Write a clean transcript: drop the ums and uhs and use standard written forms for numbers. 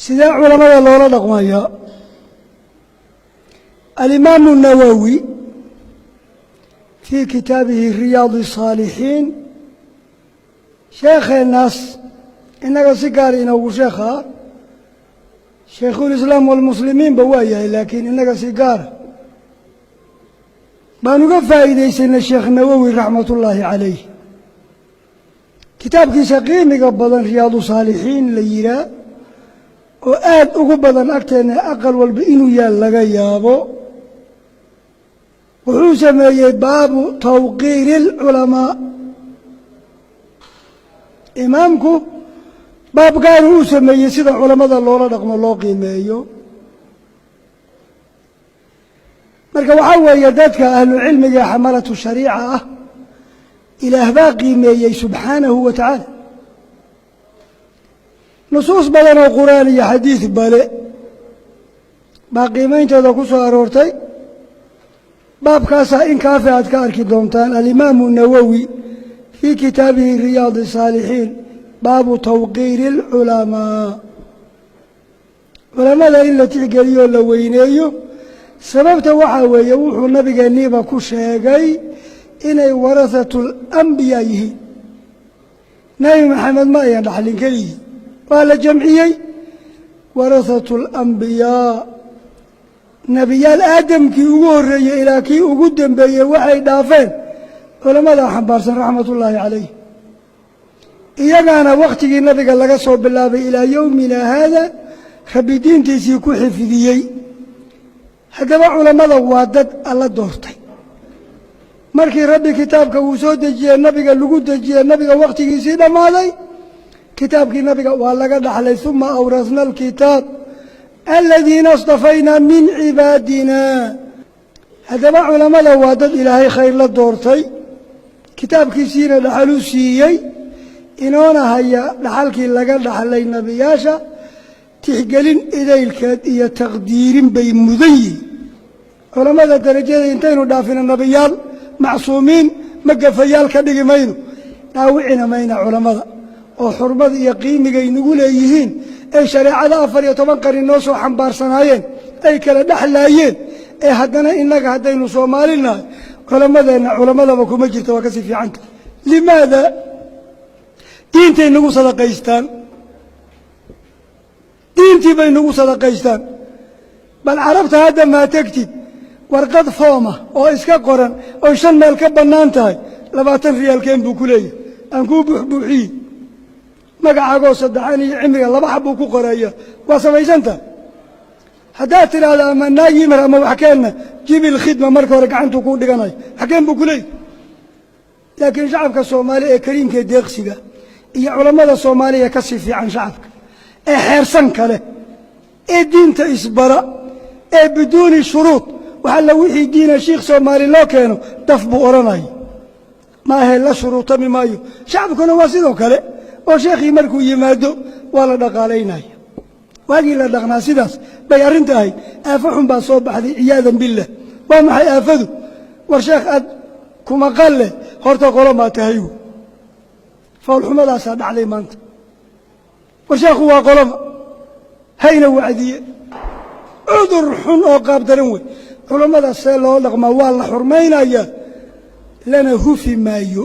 Sidee culamada loola dhaqmayaa? Alimaamu Nawowi fii kitaabihi Riyaadi Saalixiin, sheekheennaas innaga si gaar inoogu sheekhaa, shaykhulislaam walmuslimiinba waa yahay, laakiin innaga si gaara baan uga faa'iidaysanay. Sheekh Nawowi raxmatullaahi calayh kitaabkiisa qiimiga badan Riyaadu Saalixiin la yihaa, oo aad ugu badan agteenna, aqal walba inuu yaal laga yaabo, wuxuu sameeyey baabu tawqiiri alculamaa. Imaamku baab gaaru uu sameeyey sida culammada loola dhaqmo, loo qiimeeyo. Marka waxaa weeye, dadka ahlu cilmiga xamalatu shariica ah Ilaah baa qiimeeyey subxaanahu wa tacaala. Nusuus badan oo Qur'aan iyo xadiid bale baa qiimeyntooda ku soo aroortay. Baabkaasaa in kaafi aad ka arki doontaan alimaamu Nawowi fii kitaabihi Riyaadi Saalixiin, baabu tawqiiri alculamaa, culamada in la tixgeliyo o la weyneeyo. Sababta waxaa weeye, wuxuu nabigeenniiba ku sheegay inay warahatu alambiyaa yihiin. Nebi Maxamed ma ayan dhaxlin keligii, waa la jamciyey, warahatu alambiyaa. Nebiyaal aadamkii ugu horreeyey ilaa kii ugu dembeeyey waxay dhaafeen culammadaa xambaarsan raxmatullaahi calayh. Iyagaana wakhtigii nabiga laga soo bilaabay ilaa yowmina haada Rabbi diintiisii ku xifdiyey. Haddaba culammada waa dad Alla doortay. Markii Rabbi kitaabka uu soo dejiyey, nabiga lagu dejiyey, nabiga wakhtigiisii dhammaaday, kitaabkii nabiga waa laga dhaxlay. Uma awrasna alkitaab aladiina اstafaynaa min cibaadina. Haddaba culammada waa dad Ilaahay khayr la doortay, kitaabkiisiina dhaxalu siiyey, inoona haya dhaxalkii laga dhaxlay nebiyaasha. Tixgelin idaylkeed iyo taqdiirin bay mudan yihiin culammada. Darajada intaynu dhaafino nebiyaal macsuumiin ma gafayaal ka dhigi mayno, dhaawicina mayna culammada oo xurmada iyo qiimigay nagu leeyihiin, ay shareecada 14 qarni noo soo xambaarsanaayeen, ay kala dhexlaayeen. Ee haddana innaga haddaynu Soomaali nahay, culammadeenna culammadaba kuma jirta, waa kasii fiicanta. Limaada? Diintay nagu sadaqaystaan, diintii bay nagu sadaqaystaan. Bal Carabta hadda maa tegtid, warqad fooma oo iska qoran oy shan meel ka bannaan tahay, 20 riyaalkeen buu ku leeyahay, aan kuu buuxbuuxiyi, magacaagoo saddexan iyo cimriga laba xab buu ku qoraya, waa samaysantaha. Haddaad tidhaahdo ama naayimar ama wax keenna, jibil khidma marka hore gacantuu kuu dhiganayo, xakeen buu ku leeyahy. Laakiin shacabka Soomaaliya ee kariimka deeqsiga iyo culammada Soomaaliya ka sii fiican, shacabka ee xeersan kale ee diinta isbara ee biduuni shuruud, wax alla wixii diina shiikh Soomaali loo keeno daf buu odhanaya, maahe la shuruutami maayo. Shacabkuna waa sidoo kale, oo sheekhii markuu yimaado waa la dhaqaalaynaya. Waagii la dhaqnaa sidaas bay arrinta ahayd. Aafo xun baa soo baxday, ciyaadan billah. Waa maxay aafadu? War sheekh aad kumaqal leh, horta qolo maa tahay? Foolxumadaasaa dhacday maanta. War sheekhu waa qoloma hayna wacdiye. Cudur xun oo qaab daran wey. Culammada see loo dhaqmaa? Waa la xurmaynayaa, lana hufi maayo.